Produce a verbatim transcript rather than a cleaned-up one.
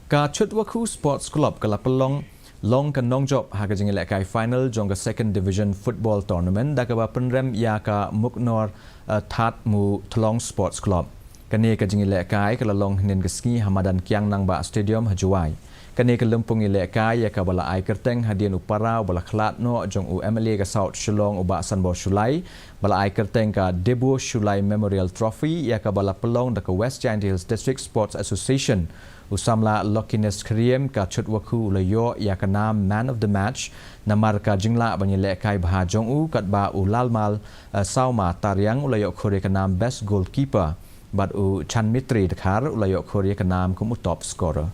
Ka Chutwakhu Sports Club ka la pynlong long ka nongjop ha ka jingïalehkai final jong ka Second Division Football Tournament da kaba pynrem ïa ka Muknor uh, That Mu Thlong Sports Club. Kane ka jingïalehkai ka la long hynnin ka sngi ha madan Kiang Nangbah Stadium ha Jowai. Kane ka lympung ïalehkai ïa kaba la ai kyrteng hadien u para uba la khlad noh jong u M L A ka South Shillong u Bah Sanbor Shullai, ba la ai kyrteng ka Debo Shullai Memorial Trophy ïa kaba la pynlong da ka West Jaintia Hills District Sports Association. U samla Luckiness Khriem ka Chutwakhu u la ïoh ïa ka nam Man of the Match namar ka jinglah ban ïalehkai bha jong u, katba u Lalmal uh, Sawma Tariang u la ïoh khur ïa ka nam Best Goalkeeper bad u Chanmitri Dkhar u la ïoh khur ïa ka nam kum u top scorer.